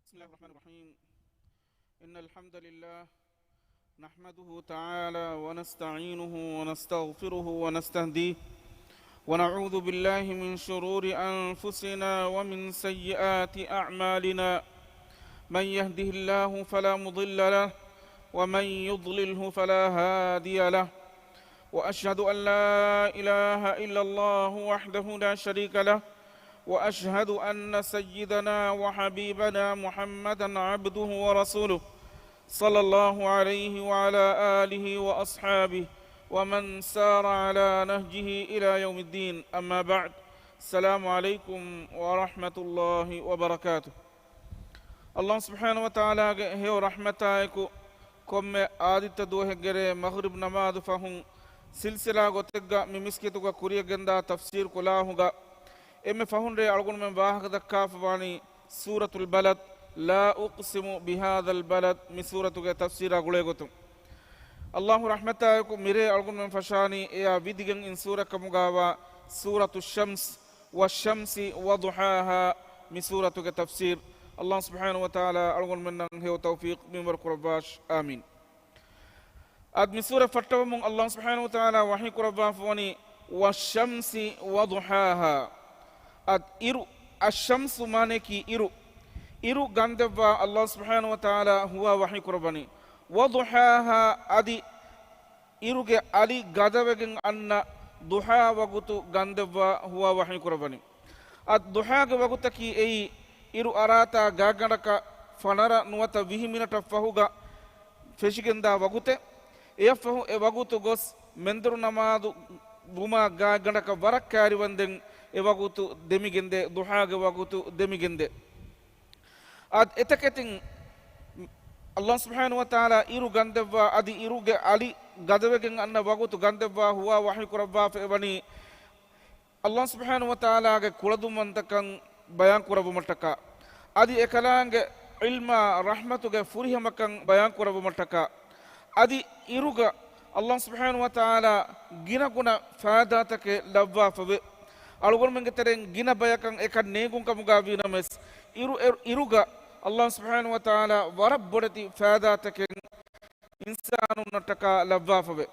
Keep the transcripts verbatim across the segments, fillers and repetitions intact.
بسم الله الرحمن الرحيم. إن الحمد لله نحمده تعالى ونستعينه ونستغفره ونستهديه، ونعوذ بالله من شرور أنفسنا ومن سيئات أعمالنا. من يهده الله فلا مضل له، ومن يضلله فلا هادي له. وأشهد أن لا إله إلا الله وحده لا شريك له، وأشهد أن سيدنا وحبيبنا محمدا عبده ورسوله، صلى الله عليه وعلى آله وأصحابه ومن سار على نهجه إلى يوم الدين. أما بعد. السلام عليكم ورحمة الله وبركاته. އައްލާހު ސުބްޙާނަހޫ ވަތަޢާލާގެ ހެޔޮ ރަޙްމަތާއެކު، ކޮންމެ އާދިއްތަ ދުވަހެއްގެ ރޭ މަޣްރިބް ނަމާދު ފަހުން، ސިލްސިލާ ގޮތެއްގަ މި މިސްކިތުގަ ކުރިޔަށް ގެންދާ ތަފްސީރު ކުލާހުގަ، އެންމެ ފަހުން ރޭ އަޅުގަނޑުމެން ވާހަކަ ދައްކާފަވާނީ ސޫރަތުލް ބަލަދް، لا أقسم بهذا البلد، މި ސޫރަތުގެ ތަފްސީރާ ގުޅޭގޮތުން. އައްލާހު ރަޙްމަތާއެކު މިރޭ އަޅުގަނޑުމެން ފަށާނީ އެޔާ ވިދިގެން އިން ސޫރަތް ކަމުގާވާ ސޫރަތު ޝަމްސް، والشمس وضحاها، މި ސޫރަތުގެ ތަފްސީރު. އައްލާހު ސުބްޙާނަހޫ ވަތަޢާލާ އަޅުގަނޑުމެންނަށް ހެޔޮ ތައުފީޤު މިންވަރު ކުރައްވާށި. އާމީން. އަދި މި ސޫރަތް ފައްޓަވަމުން އައްލާހު ސުބްޙާނަހޫ ވަތަޢާލާ ވަޙީ ކުރައްވާފަވަނީ، والشمس وضحاها. އަދި އިރު، އައްޝަމްސު މާނަޔަކީ އިރު. އިރު ގަންދެއްވާ އައްލާހު ސުބްޙާނަހޫ ވަތަޢާލާ ހުވާ ވަޙީ ކުރައްވަނީ. وضحاها، އަދި އިރުގެ އަލި ގަދަވެގެން އަންނަ ޟުޙާ ވަގުތު ގަންދެއްވާ ހުވާ ވަޙީ ކުރައްވަނީ. އަދި ޟުޙާގެ ވަގުތަކީ އެއީ އިރު އަރާތާ ގާތްގަނޑަކަށް ފަނަރަ ނުވަތަ ވިހި މިނެޓަށް ފަހުގަ ފެށިގެންދާ ވަގުތެއް. އެއަށްފަހު އެ ވަގުތު ގޮސް މެންދުރު ނަމާދު ވުމާ ގާތްގަނޑަކަށް ވަރަށް ކައިރިވަންދެން އެ ވަގުތު ދެމިގެންދޭ، ޟުޙާގެ ވަގުތު ދެމިގެންދޭ. އަދި އެތަކެތިން އައްލާހު ސުބްޙާނަހޫ ވަތަޢާލާ އިރު ގަންދެއްވާ، އަދި އިރުގެ އަލި ގަދަވެގެން އަންނަ ވަގުތު ގަންދެއްވާ ހުވާ ވަޙީ ކުރައްވާފަ އެވަނީ، އައްލާހު ސުބްޙާނަހޫ ވަތަޢާލާގެ ކުޅަދުންވަންތަކަން ބަޔާން ކުރައްވުމަށްޓަކާ، އަދި އެކަލާނގެ ޢިލްމާ ރަޙްމަތުގެ ފުރިހަމަކަން ބަޔާން ކުރައްވުމަށްޓަކާ، އަދި އިރުގަ އައްލާހު ސުބްޙާނަހޫ ވަތަޢާލާ ގިނަގުނަ ފައިދާތަކެއް ލައްވާފަވޭ. އަޅުގަނޑުމެންގެ ތެރެއިން ގިނަ ބަޔަކަށް އެކަން ނޭނގުން ކަމުގަ ވީނަމަވެސް، އިރު، އިރު، އިރުގަ އައްލާހު ސުބްޙާނަހޫ ވަތަޢާލާ ވަރަށް ބޮޑެތި ފައިދާތަކެއް އިންސާނުންނަށްޓަކާ ލައްވާފަވޭ.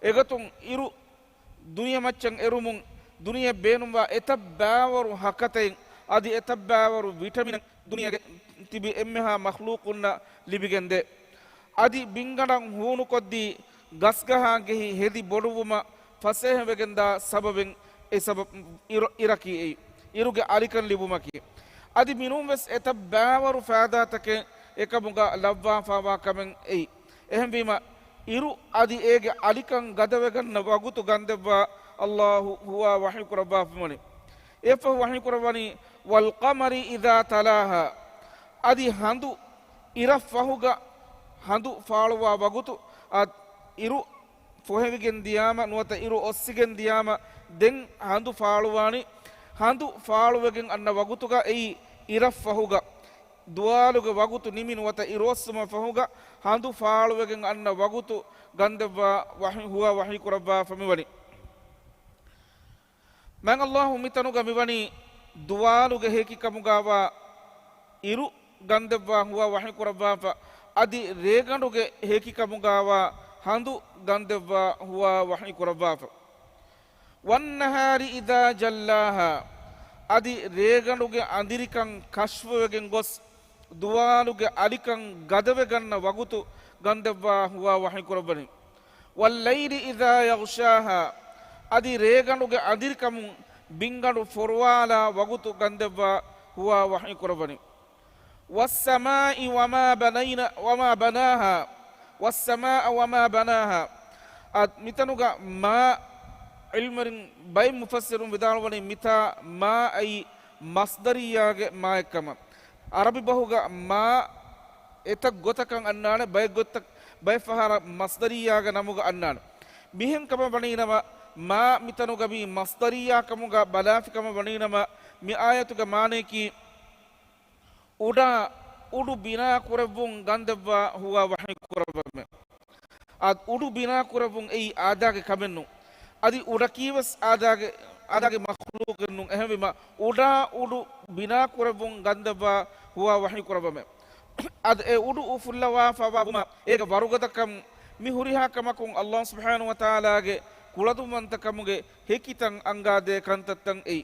އެގޮތުން އިރު ދުނިޔެމައްޗަށް އެރުމުން ދުނިޔެ ބޭނުންވާ އެތައް ބައިވަރު ހަކަތައިން އަދި އެތައް ބައިވަރު ވިޓަމިން ދުނިޔޭގެ ތިބި އެންމެހާ މަޚްލޫޤުންނަށް ލިބިގެންދޭ. އަދި ބިންގަނޑަށް ހޫނުކޮށްދީ ގަސްގަހާ ގެހި ހެދި ބޮޑުވުމަށް ފަސޭހަވެގެންދާ ސަބަބެއް އެ ސަބަބު އިރު، އިރަކީ އެއީ. އިރުގެ އަލިކަން ލިބުމަކީ. އަދި މިނޫންވެސް އެތައް ބައިވަރު ފައިދާތަކެއް އެކަމުގަ ލައްވާފަވާ ކަމެއް އެއީ. އެހެންވީމަ، އިރު އަދި އޭގެ އަލިކަން ގަދަވެގަންނަ ވަގުތު ގަންދެއްވާ އައްލާހު ހުވާ ވަޙީ ކުރައްވާފަވަނީ. އެއަށްފަހު ވަޙީ ކުރައްވަނީ، والقمر إذا تلاها. އަދި ހަނދު އިރަށް ފަހުގަ ހަނދު ފާޅުވާ ވަގުތު، އަދި އިރު ފޮހެވިގެން ދިޔާމަ ނުވަތަ އިރު އޮއްސިގެން ދިޔާމަ ދެން ހަނދު ފާޅުވާނީ. ހަނދު ފާޅުވެގެން އަންނަ ވަގުތުގަ އެއީ އިރަށް ފަހުގަ، ދުވާލުގެ ވަގުތު ނިމި ނުވަތަ އިރު އޮއްސުމަށް ފަހުގަ ހަނދު ފާޅުވެގެން އަންނަ ވަގުތު ގަންދެއްވާ ވަޙީ، ހުވާ ވަޙީ ކުރައްވާފަ މިވަނީ. މާތް އައްލާހު މިތަނުގަ މިވަނީ ދުވާލުގެ ހެކިކަމުގާވާ އިރު ގަންދެއްވާ ހުވާ ވަޙީ ކުރައްވާފަ، އަދި ރޭގަނޑުގެ ހެކިކަމުގާވާ ހަނދު ގަންދެއްވާ ހުވާ ވަޙީ ކުރައްވާފަ. والنهار إذا جلاها، އަދި ރޭގަނޑުގެ އަނދިރިކަން ކަޝްފުވެގެން ގޮސް، ދުވާލުގެ އަލިކަން ގަދަވެގަންނަ ވަގުތު ގަންދެއްވާ ހުވާ ވަޙީ ކުރައްވަނީ. والليل إذا يغشاها، އަދި ރޭގަނޑުގެ އަނދިރިކަމުން ބިންގަނޑު ފޮރުވާލާ ވަގުތު ގަންދެއްވާ ހުވާ ވަޙީ ކުރައްވަނީ. والسماء وما بنينا، وما بناها، والسماء وما بناها. އަދި މިތަނުގަ މާ ޢިލްމުވެރިން ބައެއް މުފައްސިރުން ވިދާޅުވަނީ މިތާ މާ އައީ މަޞްދަރިއްޔާގެ މާއެއްކަމަށް. ޢަރަބި ބަހުގަ މާ އެތައް ގޮތަކަށް އަންނާނެ، ބައެއް ގޮތަށް، ބައެއް ފަހަރަށް މަޞްދަރިއްޔާގެ ނަމުގަ އަންނާނެ. މިހެން ކަމަށް ވަނީނަމަ، މާ މިތަނުގަ މީ މަޞްދަރިއްޔާކަމުގަ ބަލާފިކަމަށް ވަނީނަމަ، މި އާޔަތުގެ މާނަޔަކީ، އުޑާ އުޑު ބިނާ ކުރެއްވުން ގަންދެއްވާ ހުވާ ވަޙީ ކުރައްވަމެ. އަދި އުޑު ބިނާ ކުރެއްވުން އެއީ އާދާގެ ކަމެއްނު. އަދި އުޑަކީވެސް އާދާގެ، އާދާގެ މަޚްލޫޤެއްނު. އެހެންވީމަ، އުޑާ އުޑު ބިނާ ކުރެއްވުން ގަންދެއްވާ ހުވާ ވަޙީ ކުރައްވަމެ. އަދި އެ އުޑު އުފުއްލަވާފަވާ ވުމަށް އޭގެ ވަރުގަދަކަން މި ހުރިހާ ކަމަކުން ﷲ ސުބްޙާނަހޫ ވަތަޢާލާގެ ކުޅަދުންވަންތަކަމުގެ ހެކިތައް އަންގާދޭ ކަންތައްތައް އެއީ.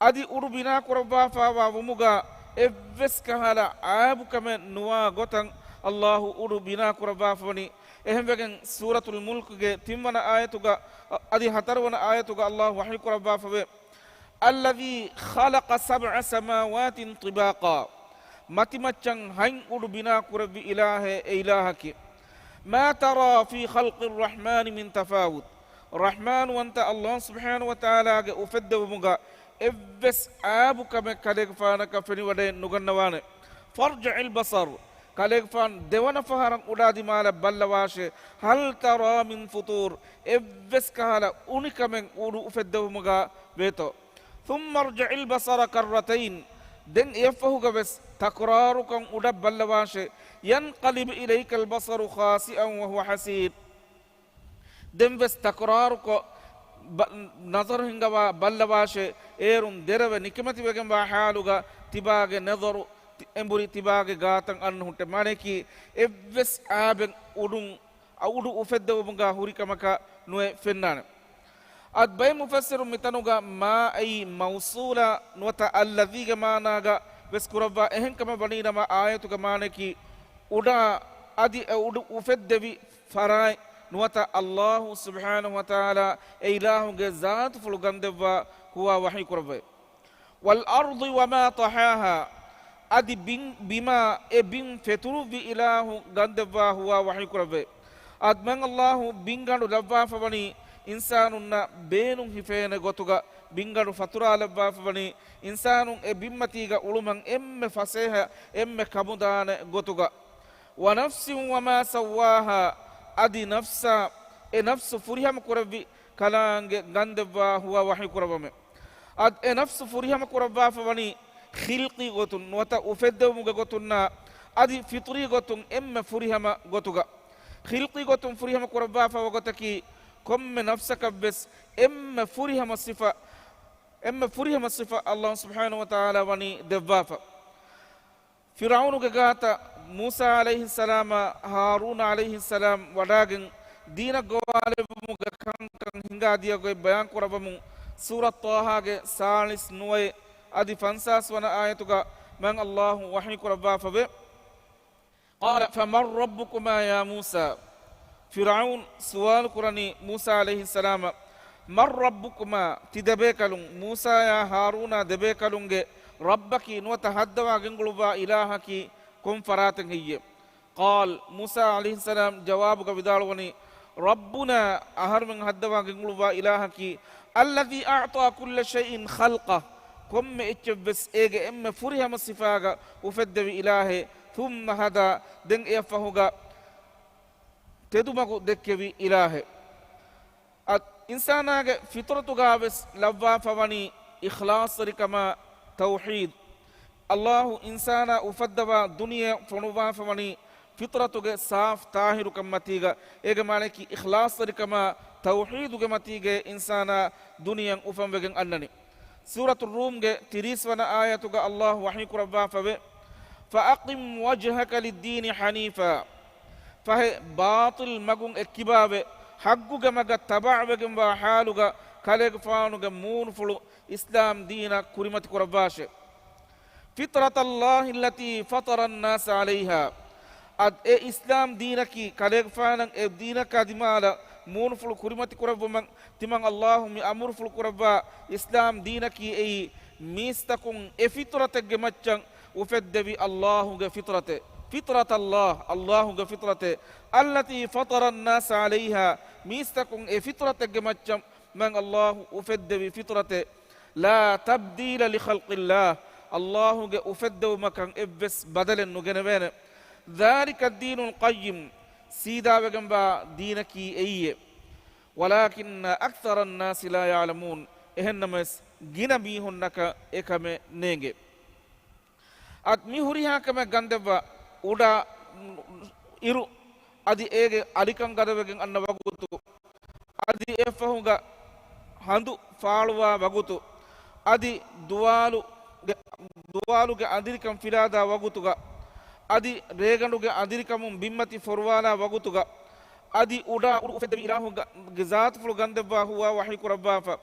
އަދި އުޑު ބިނާކުރައްވާފަވާ ވުމުގަ އެއްވެސް ކަހަލަ އައިބުކަމެއް ނުވާ ގޮތަށް ﷲ އުޑު ބިނާކުރައްވާފަވަނީ. އެހެންވެގެން ސޫރަތުލް މުލްކުގެ ތިންވަނަ އާޔަތުގަ، އަދި ހަތަރުވަނަ އާޔަތުގަ ﷲ ވަޙީކުރައްވާފަވޭ. الذي خلق سبع سماوات طباقا، މަތިމައްޗަށް ހަތް އުޑު ބިނާ ކުރެއްވި އިލާހެއް އެ އިލާހަކީ. ما ترى في خلق الرحمن من تفاوت، ރަޙްމާންވަންތަ ﷲ ސުބްޙާނަހޫ ވަތަޢާލާގެ އުފެއްދެވުމުގަ އެއްވެސް އައިބުކަމެއް ކަލޭގެފާނަކަށް ފެނިވަޑައެއް ނުގަންނަވާނެ. فارجع البصر، ކަލޭގެފާނު ދެވަނަ ފަހަރަށް އުޑާ ދިމާލަށް ބައްލަވާށޭ. هل ترى من فطور، އެއްވެސް ކަހަލަ އުނިކަމެއް އުޑު އުފެއްދެވުމުގަ ވޭތޯ؟ ثم ارجع البصر كرتين، ދެން އެއަށްފަހުގަވެސް ތަކުރާރުކޮށް އުޑަށް ބައްލަވާށޭ. ينقلب إليك البصر خاسئا وهو حسير، ދެންވެސް ތަކުރާރުކޮށް ބަ-، ނަޒަރު ހިންގަވާ ބައްލަވާށޭ، އޭރުން ދެރަވެ ނިކަމެތިވެގެންވާ ޙާލުގަ ތިބާގެ ނަޒަރު ތި-، އެނބުރި ތިބާގެ ގާތަށް އަންނަ ހުއްޓެ. މާނަޔަކީ އެއްވެސް އައިބެއް އުޑުން އަ، އުޑު އުފެއްދެވުމުގަ ހުރި ކަމަކަށް ނުވެ ފެންނާނެ. އަދި ބައެއް މުފައްސިރުން މިތަނުގަ މާ އެއީ މައުޞޫލާ ނުވަތަ އައްލަޛީގެ މާނާގަ ވެސް ކުރައްވާ އެހެން ކަމަށް ވަނީނަމަ، އާޔަތުގެ މާނަޔަކީ އުޑާ އަދި އެ އުޑު އުފެއްދެވި ފަރާތް ނުވަތަ ﷲ ސުބްޙާނަހޫ ވަތަޢާލާ އެ އިލާހުގެ ޒާތުފުޅު ގަންދެއްވާ ހުވާ ވަޙީ ކުރައްވައި. والأرض وما طحاها، އަދި ބިން، ބިމާ އެ ބިން ފެތުރުއްވި އިލާހު ގަންދެއްވާ ހުވާ ވަޙީ ކުރައްވައި. އަދި މާތް ﷲ ބިންގަނޑު ލައްވާފަވަނީ އިންސާނުންނަށް ބޭނުން ހިފޭނެ ގޮތުގަ، ބިންގަނޑު ފަތުރާލައްވާފަވަނީ އިންސާނުން އެ ބިންމަތީގަ އުޅުމަށް އެންމެ ފަސޭހަ، އެންމެ ކަމުދާނެ ގޮތުގަ. ونفس وما سواها، އަދި ނަފްސާ، އެ ނަފްސު ފުރިހަމަ ކުރެއްވި ކަލާނގެ ގަންދެއްވާ ހުވާ ވަޙީ ކުރައްވަމެ. އަދި އެ ނަފްސު ފުރިހަމަ ކުރައްވާފަ ވަނީ ޚިލްޤީ ގޮތުން ނުވަތަ އުފެއްދެވުމުގެ ގޮތުންނާ އަދި ފިޠުރީ ގޮތުން އެންމެ ފުރިހަމަ ގޮތުގަ. ޚިލްޤީ ގޮތުން ފުރިހަމަ ކުރައްވާފަ ވަގުތަކީ ކޮންމެ ނަފްސަކަށްވެސް އެންމެ ފުރިހަމަ ސިފަ، އެންމެ ފުރިހަމަ ސިފަ ﷲ ސުބްޙާނަހޫ ވަތަޢާލާ ވަނީ ދެއްވާފަ. ފިރްޢައުނުގެ ގާތަށް މޫސާ ޢަލައިހިއްސަލާމާ ހާރޫނާ ޢަލައިހިއްސަލާމް ވަޑާގެން ދީނަށް ގޮވާލެއްވުމުގެ ކަންކަން ހިނގާދިޔަ ގޮތް ބަޔާން ކުރައްވަމުން ސޫރަތު ޠާހާގެ ސާޅީސް ނުވައެއް އަދި ފަންސާސް ވަނަ އާޔަތުގަ މާތް ﷲ ވަޙީ ކުރައްވާފަވޭ. قال فمن ربكما يا موسى؟ ފިރްޢައުން ސުވާލު ކުރަނީ މޫސާ ޢަލައިހިއްސަލާމަށް، من ربكما؟ ތި ދެބޭކަލުން، މޫސާޔާ ހާރޫނާ ދެބޭކަލުންގެ ރައްބަކީ ނުވަތަ ހައްދަވާ ގެންގުޅުއްވާ އިލާހަކީ ކޮން ފަރާތެއް ހެއްޔޭ؟ قال، މޫސާ ޢަލައިހިއްސަލާމް ޖަވާބުގަ ވިދާޅުވަނީ، ربنا، އަހަރުމެން ހައްދަވާ ގެންގުޅުއްވާ އިލާހަކީ، الذي أعطى كل شيء خلقه، ކޮންމެ އެއްޗެއްވެސް އޭގެ އެންމެ ފުރިހަމަ ސިފާގަ އުފެއްދެވި އިލާހެއް، ثم هدى، ދެން އެއަށްފަހުގަ ތެދުމަގު ދެއްކެވި އިލާހެއް. އަދި އިންސާނާގެ ފިޠުރަތުގަވެސް ލައްވާފަވަނީ އިޚްލާޞްތެރިކަމާ ތައުޙީދު. ﷲ އިންސާނާ އުފައްދަވާ ދުނިޔެއަށް ފޮނުއްވާފަވަނީ ފިޠުރަތުގެ ސާފު ޠާހިރުކަން މަތީގަ، އޭގެ މާނައަކީ އިޚްލާޞްތެރިކަމާ ތައުޙީދުގެ މަތީގައޭ އިންސާނާ ދުނިޔެއަށް އުފަންވެގެން އަންނަނީ. ސޫރަތުއް ރޫމްގެ ތިރީސް ވަނަ އާޔަތުގަ ﷲ ވަޙީ ކުރައްވާފަވޭ، فأقم وجهك للدين حنيفا، ފަހެ ބާޠިލް މަގުން އެއްކިބާވެ، ޙައްޤުގެ މަގަށް ތަބަޢުވެގެންވާ ޙާލުގަ ކަލޭގެފާނުގެ މޫނުފުޅު އިސްލާމް ދީނަށް ކުރިމަތި ކުރައްވާށޭ. فطرة الله التي فطر الناس عليها، އަދި އެ އިސްލާމް ދީނަކީ ކަލޭގެފާނަށް އެ ދީނަކާ ދިމާލަށް މޫނުފުޅު ކުރިމަތި ކުރެއްވުމަށް ތިމަން ﷲ މި އަމުރުފުޅު ކުރައްވާ އިސްލާމް ދީނަކީ އެއީ މީސްތަކުން އެ ފިޠުރަތެއްގެ މައްޗަށް އުފެއްދެވި ﷲ ގެ ފިޠުރަތެއް. فطرة الله، ﷲ ގެ ފިޠުރަތެއް. التي فطر الناس عليها، މީސްތަކުން އެ ފިޠުރަތެއްގެ މައްޗަށް މާތް ﷲ އުފެއްދެވި ފިޠުރަތެއް. لا تبديل لخلق الله، ﷲ ގެ އުފެއްދެވުމަކަށް އެއްވެސް ބަދަލެއް ނުގެނެވޭނެ. ذلك الدين القيم، ސީދާވެގެންވާ ދީނަކީ އެއީއޭ. ولكن أكثر الناس لا يعلمون، އެހެންނަމަވެސް ގިނަ މީހުންނަކަށް އެކަމެއް ނޭނގޭ. އަދި މި ހުރިހާ ކަމެއް ގަންދެއްވާ، އުޑާ އިރު އަދި އޭގެ އަލިކަން ގަދަވެގެން އަންނަ ވަގުތު، އަދި އެއަށްފަހުގަ ހަނދު ފާޅުވާ ވަގުތު، އަދި ދުވާލުގެ، ދުވާލުގެ އަނދިރިކަން ފިލާދާ ވަގުތުގަ، އަދި ރޭގަނޑުގެ އަނދިރިކަމުން ބިންމަތި ފޮރުވާލާ ވަގުތުގަ، އަދި އުޑާ އުޑު އުފެއްދެވި އިލާހުގެ ޒާތުފުޅު ގަންދެއްވާ ހުވާ ވަޙީ ކުރައްވާފަ،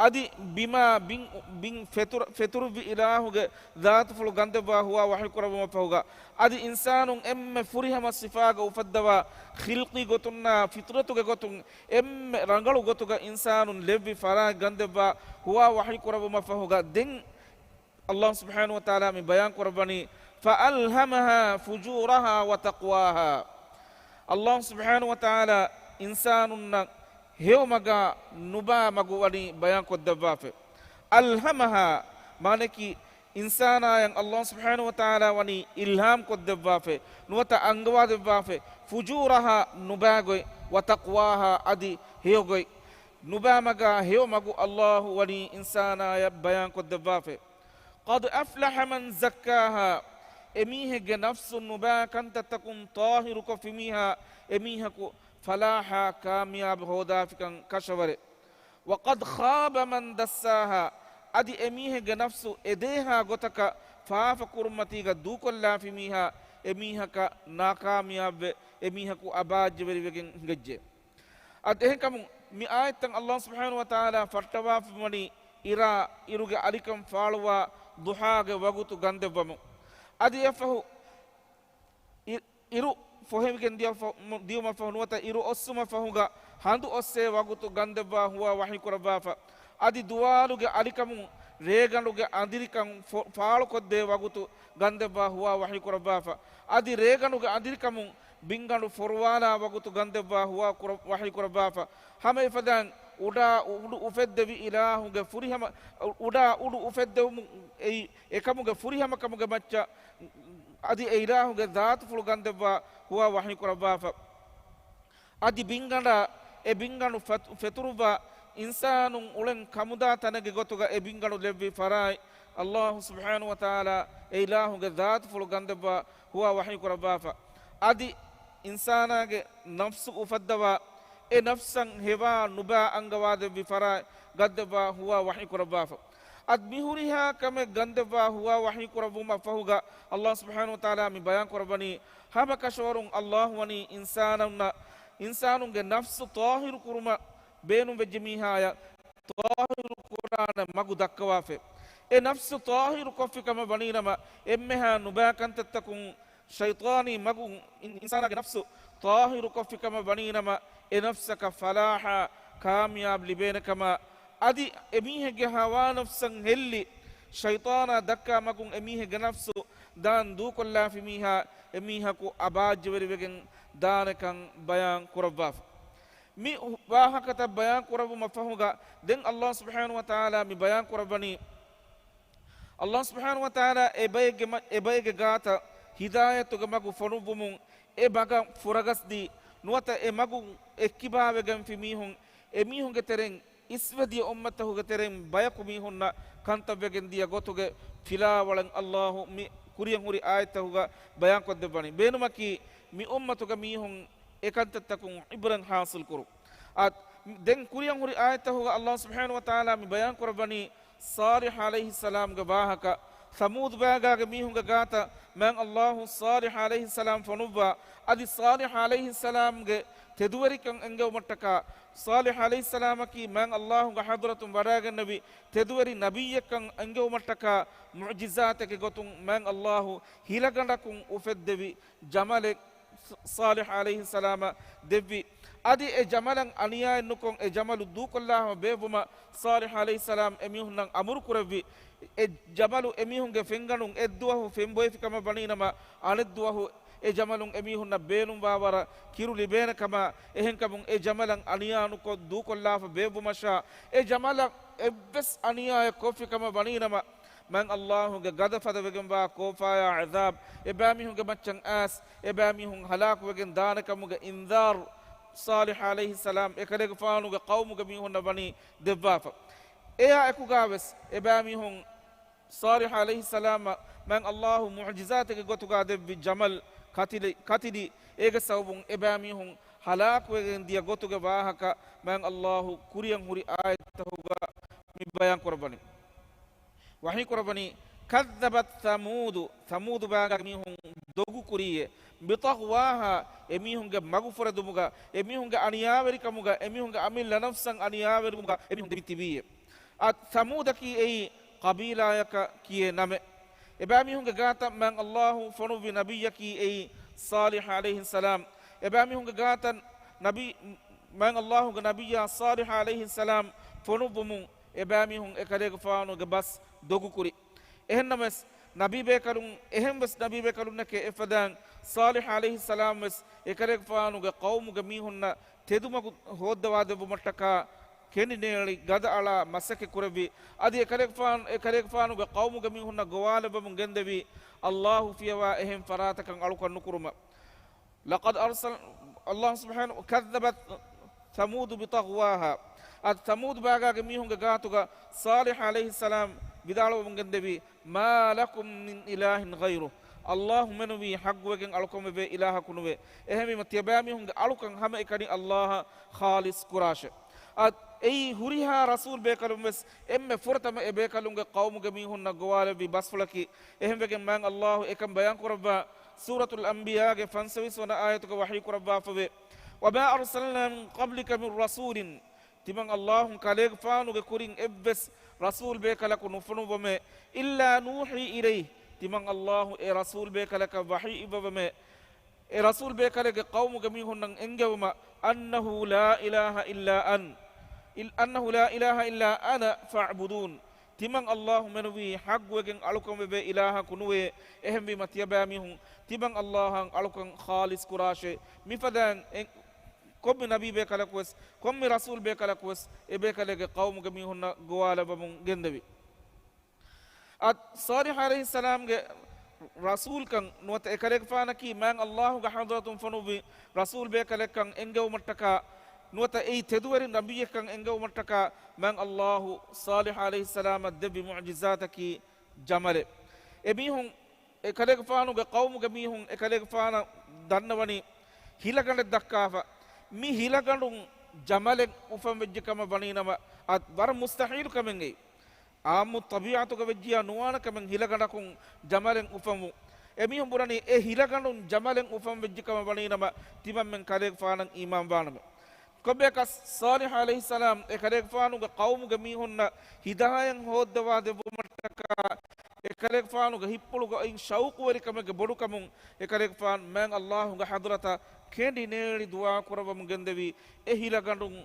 އަދި ބިމާ ބިން، ބިން ފެތުރ، ފެތުރުއްވި އިލާހުގެ ޒާތުފުޅު ގަންދެއްވާ ހުވާ ވަޙީ ކުރައްވުމަށް ފަހުގަ، އަދި އިންސާނުން އެންމެ ފުރިހަމަ ސިފާގަ އުފައްދަވާ ޚިލްޤީ ގޮތުންނާ ފިޠުރަތުގެ ގޮތުން އެންމެ ރަނގަޅު ގޮތުގަ އިންސާނުން ލެއްވި ފަރާތް ގަންދެއްވާ ހުވާ ވަޙީ ކުރައްވުމަށް ފަހުގަ، ދެން ﷲ ސުބްޙާނަހޫ ވަތަޢާލާ މި ބަޔާން ކުރައްވަނީ، فَأَلْهَمَهَا فُجُورَهَا وَتَقْوَاهَا. ﷲ ސުބްޙާނަހޫ ވަތަޢާލާ އިންސާނުންނަށް ހެޔޮ މަގާ ނުބާ މަގު ވަނީ ބަޔާން ކޮށްދެއްވާފަ. أَلْهَمَهَا މާނައަކީ، އިންސާނާޔަށް ﷲ ސުބްޙާނަހޫ ވަތަޢާލާ ވަނީ އިލްހާމް ކޮށްދެއްވާފަ، ނުވަތަ އަންގަވާދެއްވާފަ، فُجُورَهَا ނުބާގޮތް، وَتَقْوَاهَا އަދި ހެޔޮގޮތް. ނުބާ މަގާ ހެޔޮ މަގު ﷲ ވަނީ އިންސާނާޔަށް ބަޔާން ކޮށްދެއްވާފަ. قَدْ أَفْلَحَ مَنْ زَكَّاهَا. އެމީހެއްގެ ނަފްސު ނުބާ ކަންތައްތަކުން ޠާހިރުކޮށްފި މީހާ، އެމީހަކު ފަލާޙާ ކާމިޔާބު ހޯދާފިކަން ކަށަވަރެއް. وَقَدْ خَابَ مَنْ دَسَّاهَا. އަދި އެމީހެއްގެ ނަފްސު އެދޭހާ ގޮތަކަށް ފާފަ ކުރުންމަތީގަ ދޫކޮށްލާފި މީހާ، އެމީހަކަށް ނާކާމިޔާބުވެ، އެމީހަކު އަބާއްޖަވެރިވެގެން ހިނގައްޖެ. އަދި އެހެންކަމުން މި އާޔަތްތައް ﷲ ސުބްޙާނަހޫ ވަތަޢާލާ ފައްޓަވާފަ ވަނީ އިރާ އިރުގެ އަލިކަން ފާޅުވާ ޟުޙާގެ ވަގުތު ގަންދެއްވަމުން. އަދި އެއަށްފަހު އި، އިރު ފޮހެވިގެން ދިޔަ ފަ، ދިޔުމަށްފަހު ނުވަތަ އިރު އޮއްސުމަށްފަހުގަ ހަނދު އޮއްސޭ ވަގުތު ގަންދެއްވާ ހުވާ ވަޙީ ކުރައްވާފަ. އަދި ދުވާލުގެ އަލިކަމުން ރޭގަނޑުގެ އަނދިރިކަން ފޮ، ފާޅުކޮށްދޭ ވަގުތު ގަންދެއްވާ ހުވާ ވަޙީ ކުރައްވާފަ. އަދި ރޭގަނޑުގެ އަނދިރިކަމުން ބިންގަނޑު ފޮރުވާލާ ވަގުތު ގަންދެއްވާ ހުވާ ކުރަ، ވަޙީ ކުރައްވާފަ. ހަމަ އެފަދައިން އުޑާ އުޑު އުފެއްދެވި އިލާހުގެ ފުރިހަމަ، އުޑާ އުޑު އުފެއްދެވުމު އެއީ އެކަމުގެ ފުރިހަމަކަމުގެ މައްޗަށް އަދި އެ އިލާހުގެ ޒާތުފުޅު ގަންދެއްވާ ހުވާ ވަޙީ ކުރައްވާފަ. އަދި ބިންގަނޑާ، އެ ބިންގަނޑު ފަތު، ފެތުރުއްވާ އިންސާނުން އުޅެން ކަމުދާ ތަނެއްގެ ގޮތުގަ އެ ބިންގަނޑު ލެއްވި ފަރާތް ﷲ ސުބްޙާނަހޫ ވަތަޢާލާ އެ އިލާހުގެ ޒާތުފުޅު ގަންދެއްވާ ހުވާ ވަޙީ ކުރައްވާފަ. އަދި އިންސާނާގެ ނަފްސު އުފައްދަވާ އެ ނަފްސަށް ހެވާ ނުބާ އަންގަވާދެއްވި ފަރާތް ގަންދެއްވާ ހުވާ ވަޙީ ކުރައްވާފަ. އަދި މި ހުރިހާ ކަމެއް ގަންދެއްވާ ހުވާ ވަޙީ ކުރައްވުމަށް ފަހުގަ ﷲ ސުބްޙާނަހޫ ވަތަޢާލާ މި ބަޔާން ކުރައްވަނީ، ހަމަ ކަށަވަރުން ﷲ ވަނީ އިންސާނުންނަށް، އިންސާނުންގެ ނަފްސު ޠާހިރު ކުރުމަށް ބޭނުންވެއްޖެ މީހާޔަށް ޠާހިރު ކުރާނެ މަގު ދައްކަވާފަ. އެ ނަފްސު ޠާހިރު ކޮށްފި ކަމަށް ވަނީނަމަ، އެންމެހާ ނުބާ ކަންތައްތަކުން ޝައިޠާނީ މަގުން އިން، އިންސާނާގެ ނަފްސު ޠާހިރު ކޮށްފި ކަމަށް ވަނީނަމަ، އެ ނަފްސަކަށް ފަލާޙާ ކާމިޔާބު ލިބޭނެ ކަމަށް، އަދި އެމީހެއްގެ ހަވާ ނަފްސަށް ހެއްލި، ޝައިޠާނާ ދައްކާ މަގުން އެމީހެއްގެ ނަފްސު ދާން ދޫކޮށްލާފި މީހާ، އެމީހަކު އަބާއްޖަވެރިވެގެން ދާނެކަން ބަޔާން ކުރައްވާފަ. މި ވާހަކަތައް ބަޔާން ކުރައްވުމަށް ފަހުގަ، ދެން ﷲ ސުބްޙާނަހޫ ވަތަޢާލާ މި ބަޔާން ކުރައްވަނީ، ﷲ ސުބްޙާނަހޫ ވަތަޢާލާ އެ ބައެއްގެ މަ، އެ ބައެއްގެ ގާތަށް ހިދާޔަތުގެ މަގު ފޮނުއްވުމުން އެ މަގަށް ފުރަގަސްދީ، ނުވަތަ އެ މަގުން އެއްކިބާވެގެންފި މީހުން، އެމީހުންގެ ތެރެއިން އިސްވެދިޔަ އުއްމަތަކުގެ ތެރެއިން ބަޔަކު މީހުންނަށް ކަންތައްވެގެން ދިޔަ ގޮތުގެ ފިލާވަޅެއް ﷲ މި ކުރިޔަށް ހުރި އާޔަތްތަކުގަ ބަޔާންކޮށްދެއްވަނީ. ބޭނުމަކީ މި އުއްމަތުގެ މީހުން އެކަންތައްތަކުން ޢިބްރަތް ޙާޞިލް ކުރުން. އާ، ދެން ކުރިޔަށް ހުރި އާޔަތްތަކުގަ ﷲ ސުބްޙާނަހޫ ވަތަޢާލާ މި ބަޔާން ކުރައްވަނީ، ޞާލިޙު ޢަލައިހިއްސަލާމްގެ ވާހަކަ، ސަމޫދު ބާގާގެ މީހުންގެ ގާތަށް މާތް ﷲ ޞާލިޙު ޢަލައިހިއްސަލާމް ފޮނުއްވާ، އަދި ޞާލިޙު ޢަލައިހިއްސަލާމްގެ ތެދުވެރިކަން އެންގެވުމަށްޓަކާ، ޞާލިޙު ޢަލައިހިއްސަލާމަކީ މާތް ﷲގެ ޙަޟްރަތުން ވަޑައިގެންނެވި ތެދުވެރި ނަބިއްޔެއްކަން އެންގެވުމަށްޓަކާ، މުޢުޖިޒާތެއްގެ ގޮތުން މާތް ﷲ ހިލަގަނޑަކުން އުފެއްދެވި ޖަމަލެއް ޞާލިޙު ޢަލައިހިއްސަލާމަށް ދެއްވި. އަދި އެ ޖަމަލަށް އަނިޔާއެއް ނުކޮށް، އެ ޖަމަލު ދޫކޮށްލާފަ ބޭއްވުމަށް ޞާލިޙު ޢަލައިހިއްސަލާމް އެމީހުންނަށް އަމުރު ކުރެއްވި. އެ ޖަމަލު އެމީހުންގެ ފެންގަނޑުން އެއްދުވަހު ފެންބޮއެފި ކަމަށް ވަނީނަމަ، އަނެއްދުވަހު އެ ޖަމަލުން އެމީހުންނަށް ބޭނުންވާ ވަރަށް ކިރު ލިބޭނެ ކަމަށް، އެހެންކަމުން އެ ޖަމަލަށް އަނިޔާ ނުކޮށް ދޫކޮށްލާފަ ބޭއްވުމަށާ، އެ ޖަމަލަށް އެއްވެސް އަނިޔާއެއް ކޮށްފި ކަމަށް ވަނީނަމަ، މާތް ﷲގެ ގަޟަބު ފަދަވެގެންވާ ކޯފާޔާ ޢަޛާބު އެބައިމީހުންގެ މައްޗަށް އައިސް، އެބައިމީހުން ހަލާކުވެގެން ދާނެ ކަމުގެ އިންޒާރު ޞާލިޙު ޢަލައިހިއްސަލާމް އެކަލޭގެފާނުގެ ޤައުމުގެ މީހުންނަށް ވަނީ ދެއްވާފަ. އެއާ އެކުގަވެސް އެބައިމީހުން ޞާލިޙު ޢަލައިހިއްސަލާމަށް މާތް ﷲ މުޢުޖިޒާތެއްގެ ގޮތުގަ ދެއްވި ޖަމަލް ކަތިލި، ކަތިލި، އޭގެ ސަބަބުން އެބައިމީހުން ހަލާކުވެގެން ދިޔަ ގޮތުގެ ވާހަކަ މާތް ﷲ ކުރިޔަށް ހުރި އާޔަތްތަކުގަ މި ބަޔާން ކުރައްވަނީ. ވަޙީ ކުރައްވަނީ، كذبت ثمود، ثمود ބާގާގެ މީހުން ދޮގު ކުރީއޭ، بطغواها، އެމީހުންގެ މަގުފުރެދުމުގަ، އެމީހުންގެ އަނިޔާވެރިކަމުގަ، އެމީހުންގެ އަމިއްލަ ނަފްސަށް އަނިޔާވެރިވުމުގަ އެމީހުން ދެމިތިބީއޭ. އަދް ސަމޫދަކީ އެއީ ޤަބީލާޔަކަށް ކިޔޭ ނަމެއް. އެބައިމީހުންގެ ގާތަށް މާތް ﷲ ފޮނުއްވި ނަބިއްޔަކީ އެއީ ޞާލިޙު ޢަލައިހިއްސަލާމް. އެބައިމީހުންގެ ގާތަށް ނަބީ، މާތް ﷲ ގެ ނަބިއްޔާ ޞާލިޙު ޢަލައިހިއްސަލާމް ފޮނުއްވުމުން އެބައިމީހުން އެކަލޭގެފާނުގެ ބަސް ދޮގުކުރި. އެހެންނަމަވެސް، ނަބީބޭކަލުން، އެހެންވެސް ނަބީބޭކަލުންނެކޭ އެފަދައިން ޞާލިޙު ޢަލައިހިއްސަލާމް ވެސް އެކަލޭގެފާނުގެ ޤައުމުގެ މީހުންނަށް ތެދުމަގު ހޯއްދަވާދެއްވުމަށްޓަކާ ކެނޑިނޭޅި ގަދައަޅާ މަސައްކަތް ކުރެއްވި. އަދި އެކަލޭގެފާނު، އެކަލޭގެފާނުގެ ޤައުމުގެ މީހުންނަށް ގޮވާލައްވަމުން ގެންދެވި، ﷲ ފިޔަވާ އެހެން ފަރާތަކަށް އަޅުކަން ނުކުރުމަށް. لقد أرسل، الله سبحانه، كذبت ثمود بطغواها. އަދި ސަމޫދު ބާގާގެ މީހުންގެ ގާތުގަ ޞާލިޙު ޢަލައިހިއްސަލާމް ވިދާޅުވަމުން ގެންދެވި، ما لكم من إله غيره. ﷲ މެނުވީ ޙައްޤުވެގެން އަޅުކަންވެވޭ އިލާހަކު ނުވޭ. އެހެންވީމަ، ތިޔަބައިމީހުންގެ އަޅުކަން ހަމައެކަނި ﷲ އަށް ޚާލިޞް ކުރާށޭ. އަދި އެއީ ހުރިހާ ރަސޫލް ބޭކަލުން ވެސް އެންމެ ފުރަތަމަ އެ ބޭކަލުންގެ ޤައުމުގެ މީހުންނަށް ގޮވާލެއްވި ބަސްފުޅަކީ. އެހެންވެގެން މާތް ﷲ އެކަން ބަޔާން ކުރައްވާ ސޫރަތުލް އަންބިޔާގެ ފަންސަވީސް ވަނަ އާޔަތުގަ ވަޙީ ކުރައްވާފަވޭ، وما أرسلنا من قبلك من رسول. ތިމަން ﷲ އުން ކަލޭގެފާނުގެ ކުރިން އެއްވެސް ރަސޫލް ބޭކަލަކު ނުފޮނުއްވަމޭ، إلا نوحي إليه. ތިމަން ﷲ އެ ރަސޫލް ބޭކަލަކަށް ވަޙީ އިއްވަވަމޭ، އެ ރަސޫލް ބޭކަލެއްގެ ޤައުމުގެ މީހުންނަށް އެންގެވުމަށް، أنه لا إله إلا أنا، إل-، أنه لا إله إلا أنا فاعبدون. ތިމަން ﷲ މެނުވީ ޙައްޤުވެގެން އަޅުކަންވެވޭ އިލާހަކު ނުވޭ. އެހެންވީމަ، ތިޔަބައިމީހުން ތިމަން ﷲ އަށް އަޅުކަން ޚާލިޞް ކުރާށޭ. މިފަދައިން އެ ކޮންމެ ނަބީ ބޭކަލަކުވެސް، ކޮންމެ ރަސޫލް ބޭކަލަކުވެސް އެ ބޭކަލެއްގެ ޤައުމުގެ މީހުންނަށް ގޮވާލައްވަމުން ގެންދެވި. އަދި ޞާލިޙު ޢަލައިހިއްސަލާމްގެ ރަސޫލްކަން ނުވަތަ އެކަލޭގެފާނަކީ މާތް ﷲ ގެ ޙަޟްރަތުން ފޮނުއްވި ރަސޫލް ބޭކަލެއްކަން އެންގެވުމަށްޓަކާ ނުވަތަ އެއީ ތެދުވެރި ނަބިއްޔެއްކަން އެންގެވުމަށްޓަކާ މާތް ﷲ ޞާލިޙު ޢަލައިހިއްސަލާމަށް ދެއްވި މުޢުޖިޒާތަކީ ޖަމަލެއް. އެމީހުން އެކަލޭގެފާނުގެ ޤައުމުގެ މީހުން އެކަލޭގެފާނަށް ދަންނަވަނީ ހިލަގަނޑެއް ދައްކާފަ. މި ހިލަގަނޑުން ޖަމަލެއް އުފަންވެއްޖެ ކަމަށް ވަނީނަމަ، އަދި ވަރަށް މުސްތަޙީލު ކަމެއް އެއީ. ޢާއްމު ޠަބީޢަތުގަ ވެއްޖިޔާ ނުވާނެ ކަމެއް ހިލަގަނޑަކުން ޖަމަލެއް އުފަންވުން. އެމީހުން ބުނަނީ އެ ހިލަގަނޑުން ޖަމަލެއް އުފަންވެއްޖެ ކަމަށް ވަނީނަމަ، ތިމަންމެން ކަލޭގެފާނަށް އީމާން ވާނަމޭ. ކޮންމެއަކަސް، ޞާލިޙު ޢަލައިހިއްސަލާމް އެކަލޭގެފާނުގެ ޤައުމުގެ މީހުންނަށް ހިދާޔަތް ހޯއްދަވާ ދެއްވުމަށްޓަކާ، އެކަލޭގެފާނުގެ ހިތްޕުޅުގައި ޝައުޤުވެރިކަމެއްގެ ބޮޑުކަމުން އެކަލޭގެފާނު މާތް ﷲ ގެ ޙަޟްރަތަށް ކެނޑި ނޭޅި ދުޢާ ކުރައްވަމުން ގެންދެވީ، އެ ހިލަގަނޑުން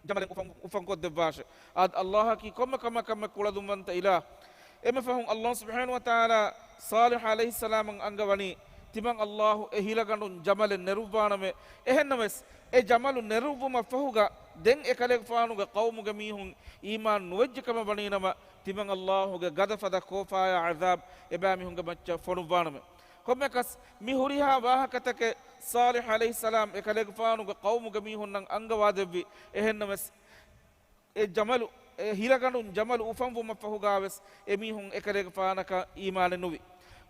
ޖަމަލެއް އުފަން، އުފަންކޮށްދެއްވާށޭ. އަދި ﷲ އަކީ ކޮންމެ ކަމަކަށް ކަންކަން ކުޅަދުންވަންތަ އިލާހު. އެންމެ ފަހުން ﷲ ސުބްޙާނަހޫ ވަތަޢާލާ ޞާލިޙު ޢަލައިހިއްސަލާމަށް އަންގަވަނީ، ތިމަން ﷲ އެ ހިލަގަނޑުން ޖަމަލެއް ނެރުއްވާނަމޭ. އެހެންނަމަވެސް، އެ ޖަމަލު ނެރުއްވުމަށް ފަހުގަ ދެން އެކަލޭގެފާނުގެ ޤައުމުގެ މީހުން އީމާން ނުވެއްޖެ ކަމަށް ވަނީނަމަ، ތިމަން ﷲ ގެ ގަދަފަދަ ކޯފާޔާ ޢަޛާބް އެބައިމީހުންގެ މައްޗަށް ފޮނުއްވާނަމޭ. ކޮންމެއަކަސް، މި ހުރިހާ ވާހަކަތަކެއް ޞާލިޙު ޢަލައިހިއްސަލާމް އެކަލޭގެފާނުގެ ޤައުމުގެ މީހުންނަށް އަންގަވާދެއްވި. އެހެންނަމަވެސް، އެ ޖަމަލު، އެ ހިލަގަނޑުން ޖަމަލު އުފަންވުމަށްފަހުގާވެސް އެމީހުން އެކަލޭގެފާނަކަށް އީމާނެއް ނުވި.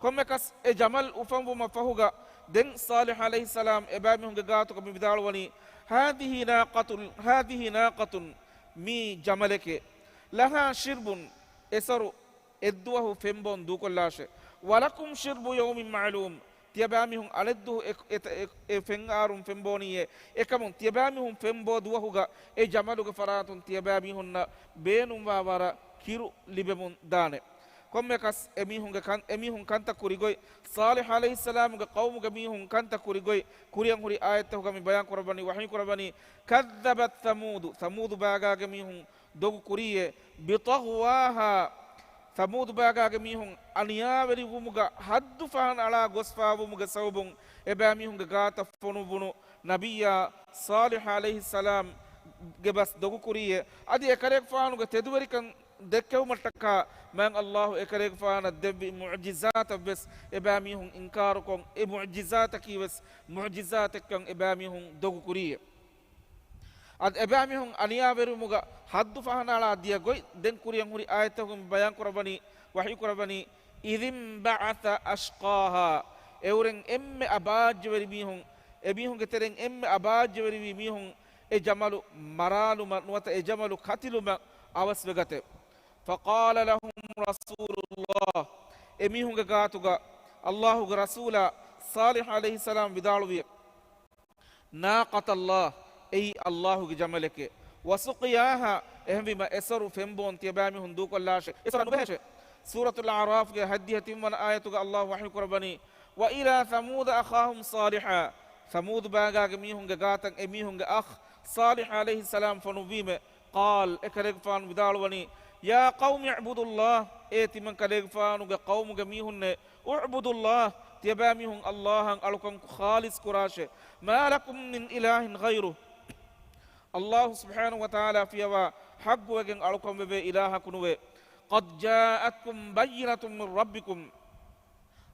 ކޮންމެއަކަސް، އެ ޖަމަލު އުފަންވުމަށްފަހުގަ ދެން ޞާލިޙު ޢަލައިހިއްސަލާމް އެބައިމީހުންގެ ގާތުގަ މި ވިދާޅުވަނީ، هذه ناقة، هذه ناقة، މީ ޖަމަލެކޭ، لها شرب، އެސޮރު އެއްދުވަހު ފެންބޯން ދޫކޮށްލާށޭ. ولكم شرب يوم معلوم. ތިޔަބައިމީހުން އަނެއްދުވަހު އެ، އެ، އެ، އެ ފެންއާރުން ފެންބޯނީއޭ. އެކަމުން ތިޔަބައިމީހުން ފެންބޯ ދުވަހުގަ އެ ޖަމަލުގެ ފަރާތުން ތިޔަބައިމީހުންނަށް ބޭނުންވާ ވަރަށް ކިރު ލިބެމުން ދާނެ. ކޮންމެއަކަސް އެމީހުންގެ ކަން، އެމީހުން ކަންތައް ކުރި ގޮތް، ޞާލިޙު ޢަލައިހިއްސަލާމުގެ ޤައުމުގެ މީހުން ކަންތައް ކުރި ގޮތް ކުރިއަށް ހުރި އާޔަތްތަކުގަ މި ބަޔާން ކުރައްވަނީ، ވަޙީ ކުރައްވަނީ، كذبت ثمود، ސަމޫދު ބާގާގެ މީހުން ދޮގު ކުރީއޭ، بطغواها، ސަމޫދު ބާގާގެ މީހުން އަނިޔާވެރިވުމުގަ ޙައްދު ފަހަނަ އަޅާ ގޮސްފާވުމުގެ ސަބަބުން އެބައިމީހުންގެ ގާތަށް ފޮނުއްވުނު ނަބިއްޔާ ޞާލިޙު ޢަލައިހިއްސަލާމްގެ ބަސް ދޮގު ކުރީއޭ. އަދި އެކަލޭގެފާނުގެ ތެދުވެރިކަން ދެއްކެވުމަށްޓަކާ މާތް ﷲ އެކަލޭގެފާނަށް ދެއްވި މުޢުޖިޒާތަށް ވެސް އެބައިމީހުން އިންކާރުކޮށް، އެ މުޢުޖިޒާތަކީ ވެސް މުޢުޖިޒާތެއްކަން އެބައިމީހުން ދޮގު ކުރީއޭ. އަދި އެބައިމީހުން އަނިޔާވެރިވުމުގަ ޙައްދު ފަހަނައަޅާ ދިޔަ ގޮތް ދެން ކުރިއަށް ހުރި އާޔަތްތަކުން ބަޔާން ކުރައްވަނީ، ވަޙީ ކުރައްވަނީ، إذ انبعث أشقاها، އެއުރެން އެންމެ އަބާއްޖަވެރި މީހުން، އެމީހުންގެ ތެރެއިން އެންމެ އަބާއްޖަވެރިވި މީހުން އެ ޖަމަލު މަރާލުމަށް ނުވަތަ އެ ޖަމަލު ކަތިލުމަށް އަވަސްވެގަތެ. فقال لهم رسول الله، އެމީހުންގެ ގާތުގަ އައްލާހުގެ ރަސޫލާ ޞާލިޙު ޢަލައިހިއްސަލާމް ވިދާޅުވި، ناقة الله، އެއީ އައްލާހުގެ ޖަމަލެކޭ، وسقياها، އެހެންވީމަ އެސޮރު ފެންބޯން ތިޔަބައިމީހުން ދޫކޮށްލާށޭ. އެސޮރަށް ނުބެހޭށޭ. ސޫރަތުލް އަޢުރާފްގެ ހަތްދިހަ ތިންވަނަ އާޔަތުގަ އައްލާހު ވަޙީކުރައްވަނީ، وإلى ثمود أخاهم صالحا، ސަމޫދު ބާގާގެ މީހުންގެ ގާތަށް އެމީހުންގެ އަޚް ޞާލިޙު ޢަލައިހިއްސަލާމް ފޮނުއްވީމޭ. قال، އެކަލޭގެފާނު ވިދާޅުވަނީ، يا قوم اعبدوا الله، އޭ ތިމަން ކަލޭގެފާނުގެ ޤައުމުގެ މީހުންނޭ، اعبدوا الله، ތިޔަބައިމީހުން އައްލާހަށް އަޅުކަން ޚާލިޞް ކުރާށޭ. ما لكم من إله غيره، އައްލާހު ސުބްޙާނަހު ވަތަޢާލާ ފިޔަވާ ޙައްޤުވެގެން އަޅުކަންވެވޭ އިލާހަކު ނުވޭ. قد جاءتكم بينة من ربكم،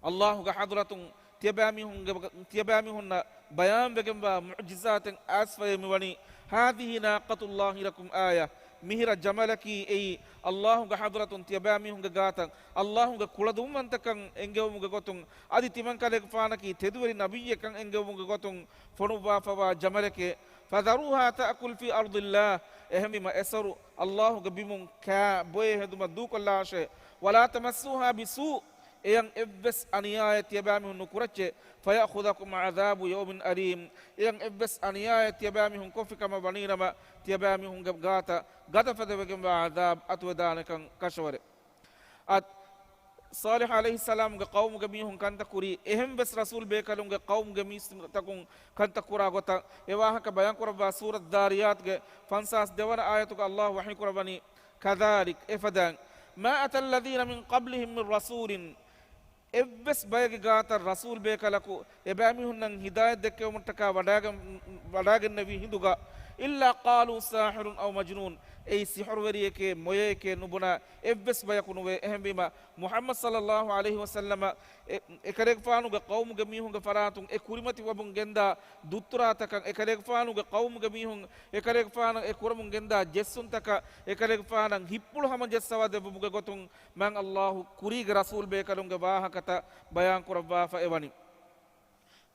އައްލާހުގެ ޙަޟްރަތުން ތިޔަބައިމީހުންގެ، ތިޔަބައިމީހުންނަށް ބަޔާންވެގެންވާ މުޢުޖިޒާތެއް އައިސްފައޭ މިވަނީ. هذه ناقة الله لكم آية، މިހިރަ ޖަމަލަކީ އެއީ އައްލާހުގެ ޙަޟްރަތުން ތިޔަބައިމީހުންގެ ގާތަށް އައްލާހުގެ ކުޅަދުންވަންތަކަން އެންގެވުމުގެ ގޮތުން، އަދި ތިމަން ކަލޭގެފާނަކީ ތެދުވެރި ނަބިއްޔެއްކަން އެންގެވުމުގެ ގޮތުން ފޮނުއްވާފަވާ ޖަމަލެކޭ. فذروها تأكل في أرض الله، އެހެންވީމަ އެސޮރު އައްލާހުގެ ބިމުން ކާ ބޮއެ ހެދުމަށް ދޫކޮށްލާށޭ. ولا تمسوها بسوء، އެޔަށް އެއްވެސް އަނިޔާއެއް ތިޔަބައިމީހުން ނުކުރައްޗޭ. فيأخذكم عذاب يوم أليم، އެޔަށް އެއްވެސް އަނިޔާއެއް ތިޔަބައިމީހުން ކޮށްފި ކަމަށް ވަނީނަމަ، ތިޔަބައިމީހުންގެ ގާތަށް ގަދަފަދަވެގެންވާ ޢަޛާބު އަތުވެދާނެކަން ކަށަވަރެއް. އަދި ޞާލިޙު ޢަލައިހިއްސަލާމުގެ ޤައުމުގެ މީހުން ކަންތައް ކުރީ، އެހެން ވެސް ރަސޫލް ބޭކަލުންގެ ޤައުމުގެ މީސްތަކުން ކަންތައް ކުރާ ގޮތަށް އެ ވާހަކަ ބަޔާން ކުރައްވާ ސޫރަތު ޛާރިޔާތުގެ ފަންސާސް ދެވަނަ އާޔަތުގަ އައްލާހު ވަޙީ ކުރައްވަނީ، كذلك، އެފަދައިން، ما أتى الذين من قبلهم من رسول، އެއްވެސް ބައެއްގެ ގާތަށް ރަސޫލް ބޭކަލަކު އެބައިމީހުންނަށް ހިދާޔަތް ދެއްކެވުމަށްޓަކާ ވަޑާގެން، ވަޑާގެންނެވި ހިނދުގަ، إلا قالوا ساحر أو مجنون، އެއީ ސިޙުރުވެރިއެކޭ، މޮޔައެކޭ ނުބުނާ އެއްވެސް ބަޔަކު ނުވޭ. އެހެންވީމަ، މުޙައްމަދު ޞައްލައްލާހު ޢަލައިހި ވަސައްލަމަ އެ، އެކަލޭގެފާނުގެ ޤައުމުގެ މީހުންގެ ފަރާތުން އެ ކުރިމަތިވަމުން ގެންދާ ދުއްތުރާތަކަށް، އެކަލޭގެފާނުގެ ޤައުމުގެ މީހުން އެކަލޭގެފާނަށް އެ ކުރަމުން ގެންދާ ޖެއްސުންތަކަށް، އެކަލޭގެފާނަށް ހިތްޕުޅު ހަމަޖައްސަވާ ދެއްވުމުގެ ގޮތުން މާތް އައްލާހު ކުރީގެ ރަސޫލް ބޭކަލުންގެ ވާހަކަތައް ބަޔާން ކުރައްވާފަ އެވަނީ.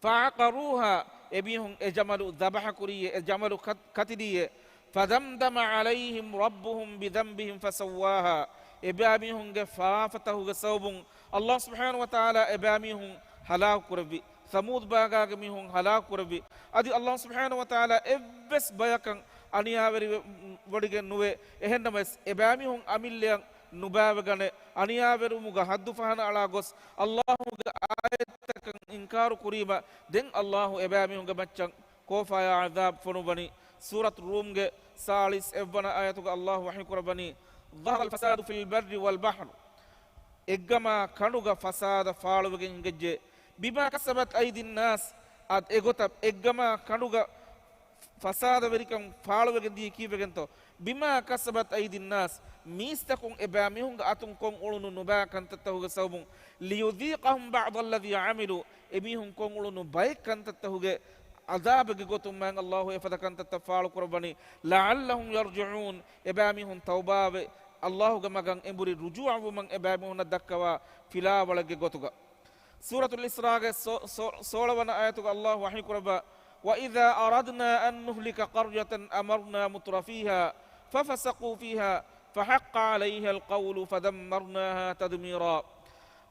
فعقروها، އެމީހުން އެ ޖަމަލު ޛަބަޙަ ކުރީއޭ، އެ ޖަމަލު ކަ، ކަތިލީއޭ. فدمدم عليهم ربهم بذنبهم فسواها، އެބައިމީހުންގެ ފާފަތަހުގެ ސަބަބުން އައްލާހު ސުބްޙާނަހު ވަތަޢާލާ އެބައިމީހުން ހަލާކު ކުރެއްވި. ސަމޫދު ބާގާގެ މީހުން ހަލާކު ކުރެއްވި. އަދި އައްލާހު ސުބްޙާނަހު ވަތަޢާލާ އެއްވެސް ބަޔަކަށް އަނިޔާވެރި ވެ، ވޮޑިގެން ނުވޭ. އެހެންނަމަވެސް، އެބައިމީހުން އަމިއްލައަށް ނުބައިވެގަނެ، އަނިޔާވެރިވުމުގެ ޙައްދު ފަހަނަ އަޅާ ގޮސް، އައްލާހުގެ އާޔަތްތަކަށް އިންކާރު ކުރީމަ، ދެން އައްލާހު އެބައިމީހުންގެ މައްޗަށް ކޯފާޔާ ޢަޛާބު ފޮނުއްވަނީ. ސޫރަތު ރޫމްގެ ސާޅީސް އެއްވަނަ އާޔަތުގަ އައްލާހު ވަޙީ ކުރައްވަނީ، ظهر الفساد في البر والبحر، އެއްގަމާ ކަނޑުގަ ފަސާދަ ފާޅުވެގެން ހިނގައްޖެ، بما كسبت أيدي الناس، އަދި އެގޮތަށް އެއްގަމާ ކަނޑުގަ ފަސާދަވެރިކަން ފާޅުވެގެން ދިޔައީ ކީއްވެގެންތޯ؟ بما كسبت أيدي الناس، މީސްތަކުން އެބައިމީހުންގެ އަތުން ކޮށް އުޅުނު ނުބައި ކަންތައްތަކުގެ ސަބަބުން، ليذيقهم بعض الذي عملوا، އެމީހުން ކޮށް އުޅުނު ބައެއް ކަންތައްތަކުގެ ޢަޛާބެއްގެ ގޮތުން މާތް އައްލާހު އެފަދަ ކަންތައްތައް ފާޅުކުރައްވަނީ. لعلهم يرجعون، އެބައިމީހުން ތައުބާވެ، އައްލާހުގެ މަގަށް އެނބުރި ރުޖޫޢަވުމަށް އެބައިމީހުންނަށް ދައްކަވާ ފިލާވަޅެއްގެ ގޮތުގަ. ސޫރަތުލް އިސްރާގެ ސޯ، ސޯ، ސޯޅަވަނަ އާޔަތުގަ އައްލާހު ވަޙީ ކުރައްވާ، وإذا أردنا أن نهلك قرية أمرنا مترفيها ففسقوا فيها فحق عليها القول فدمرناها تدميرا.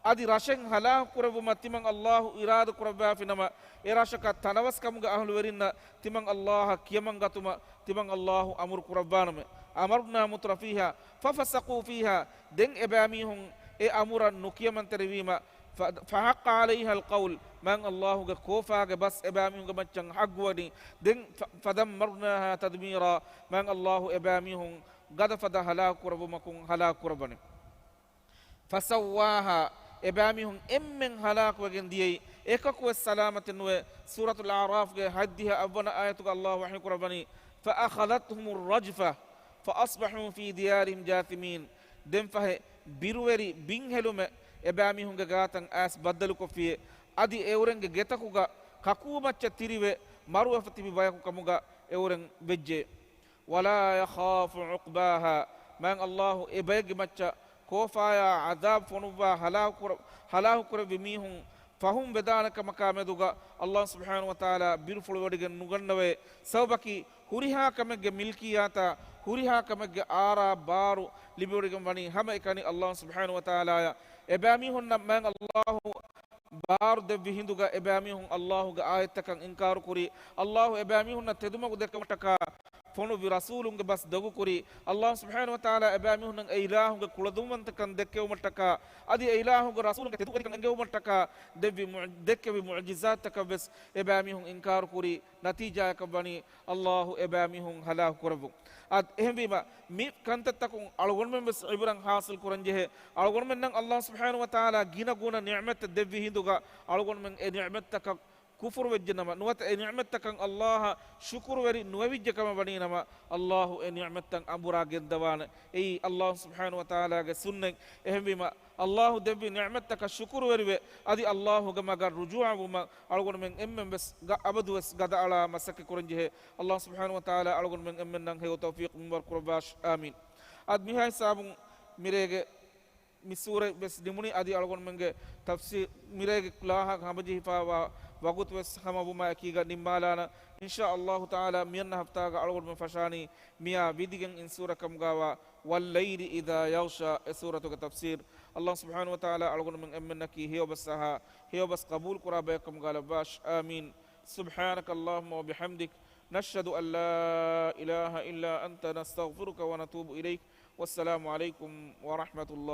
އަދި ރަށެއް ހަލާކު ކުރެއްވުމަށް ތިމަން އައްލާހު އިރާދަ ކުރައްވާފިނަމަ، އެ ރަށަކަށް ތަނަވަސްކަމުގެ އަހުލުވެރިންނަށް ތިމަން އައްލާހަށް ކިޔަމަން ގަތުމަށް ތިމަން އައްލާހު އަމުރު ކުރައްވާނަމޭ. أمرنا مترفيها ففسقوا فيها، ދެން އެބައިމީހުން އެ އަމުރަށް ނުކިޔަމަންތެރިވީމަ، ފަ، فحق عليها القول، މާތް އައްލާހުގެ ކޯފާގެ ބަސް އެބައިމީހުންގެ މައްޗަށް ޙައްޤުވަނީ. ދެން ފަ، فدمرناها تدميرا، މާތް އައްލާހު އެބައިމީހުން ގަދަފަދަ ހަލާކު ކުރެއްވުމަކުން ހަލާކު ކުރައްވަނީ. فسواها، އެބައިމީހުން އެންމެން ހަލާކުވެގެން ދިޔައީ، އެކަކުވެސް ސަލާމަތެއް ނުވޭ. ސޫރަތުލް އަޢުރާފްގެ ހަތްދިހަ އަށްވަނަ އާޔަތުގަ އައްލާހު ވަޙީ ކުރައްވަނީ، فأخذتهم الرجفة فأصبحوا في ديارهم جاثمين. ދެންފަހެ ބިރުވެރި ބިންހެލުމެއް އެބައިމީހުންގެ ގާތަށް އައިސް ބައްދަލުކޮށްފިއޭ. އަދި އެއުރެންގެ ގެތަކުގަ ކަކޫމައްޗަށް ތިރިވެ މަރުވެފަ ތިބި ބަޔަކު ކަމުގަ އެއުރެން ވެއްޖެ. ولا يخاف عقباها، މާތް އައްލާހު އެ ބައެއްގެ މައްޗަށް ކޯފާޔާ ޢަޛާބު ފޮނުއްވާ ހަލާކު ކުރ، ހަލާކު ކުރެއްވި މީހުން ފަހުން ވެދާނެ ކަމަކާ މެދުގަ އައްލާހު ސުބްޙާނަހު ވަތަޢާލާ ބިރުފުޅުވެވޮޑިގެން ނުގަންނަވޭ. ސަބަބަކީ ހުރިހާ ކަމެއްގެ މިލްކިއްޔާތާ، ހުރިހާ ކަމެއްގެ އާރާ ބާރު ލިބިވޮޑިގެން ވަނީ ހަމައެކަނި އައްލާހު ސުބްޙާނަހު ވަތަޢާލާއަށް. އެބައިމީހުންނަށް މާތް އައްލާހު ބާރު ދެއްވި ހިނދުގަ އެބައިމީހުން އައްލާހުގެ އާޔަތްތަކަށް އިންކާރު ކުރި، އައްލާހު އެބައިމީހުންނަށް ތެދުމަގު ދެއްކެވުމަށްޓަކާ ފޮނުއްވި ރަސޫލުންގެ ބަސް ދޮގުކުރި، އައްލާހު ސުބްޙާނަހު ވަތަޢާލާ އެބައިމީހުންނަށް އެ އިލާހުގެ ކުޅަދުންވަންތަކަން ދެއްކެވުމަށްޓަކާ، އަދި އެ އިލާހުގެ ރަސޫލުންގެ ތެދުވެރިކަން އެނގެވުމަށްޓަކާ ދެއްވި މުޢް-، ދެއްކެވި މުޢުޖިޒާތްތަކަށް ވެސް އެބައިމީހުން އިންކާރު ކުރި، ނަތީޖާއަކަށް ވަނީ އައްލާހު އެބައިމީހުން ހަލާކު ކުރެއްވުން. އަދި އެހެންވީމަ، މި ކަންތައްތަކުން އަޅުގަނޑުމެން ވެސް ޢިބްރަތް ޙާޞިލް ކުރަންޖެހޭ. އަޅުގަނޑުމެންނަށް އައްލާހު ސުބްޙާނަހު ވަތަޢާލާ ގިނަ ގުނަ ނިޢުމަތްތައް ދެއްވި ހިނދުގަ އަޅުގަނޑުމެން އެ ނިޢުމަތްތަކަށް ކުފުރުވެއްޖެނަމަ، ނުވަތަ އެ ނިޢުމަތްތަކަށް އައްލާހަށް ޝުކުރުވެރި ނުވެވިއްޖެ ކަމަށް ވަނީނަމަ، އައްލާހު އެ ނިޢުމަތްތައް އަނބުރާ ގެންދަވާނެ. އެއީ އައްލާހު ސުބްޙާނަހު ވަތަޢާލާގެ ސުންނަތް. އެހެންވީމަ، އައްލާހު ދެއްވި ނިޢުމަތްތަކަށް ޝުކުރުވެރިވެ، އަދި އައްލާހުގެ މަގަށް ރުޖޫޢަވުމަށް އަޅުގަނޑުމެން އެންމެން ވެސް ގަ-، އަބަދު ވެސް ގަދައަޅާ މަސައްކަތް ކުރަންޖެހޭ. އައްލާހު ސުބްޙާނަހު ވަތަޢާލާ އަޅުގަނޑުމެން އެންމެންނަށް ހެޔޮ ތައުފީޤު މިންވަރު ކުރައްވާށި. އާމީން. އަދި މިހާ ހިސާބުން މިރޭގެ މި ސޫރަތް ވެސް ނިމުނީ. އަދި އަޅުގަނޑުމެންގެ ތަފްސީ-، މިރޭގެ ލާހަށް ހަމަޖެހިފައިވާ ވަގުތު ވެސް ހަމަވުމާ އެކީގަ ނިންމާލާނަން. އިންޝާ އައްލާހު ތަޢާލާ މިއަންނަ ހަފްތާގަ އަޅުގަނޑުމެން ފަށާނީ މިއާ ވިދިގެން އިން ސޫރަ ކަމުގާވާ وَاللَّيْلِ إِذَا يَغْشَى އެ ސޫރަތުގެ ތަފްސީރު. އައްލާހު ސުބްޙާނަހު ވަތަޢާލާ އަޅުގަނޑުމެން އެންމެންނަކީ ހެޔޮބަސް އަހާ، ހެޔޮބަސް ޤަބޫލު ކުރާ ބަޔަކު ކަމުގާ ލައްވާށި. އާމީން. سُبْحَانَكَ اللَّهُمَّ وَبِحَمْدِكَ، نَشْهَدُ أَن لَّا إِلَٰهَ إِلَّا أَنتَ، نَسْتَغْفِرُكَ وَنَتُوبُ إِلَيْكَ. وَالسَّلَامُ عَلَيْكُمْ وَرَحْمَةُ اللَّهِ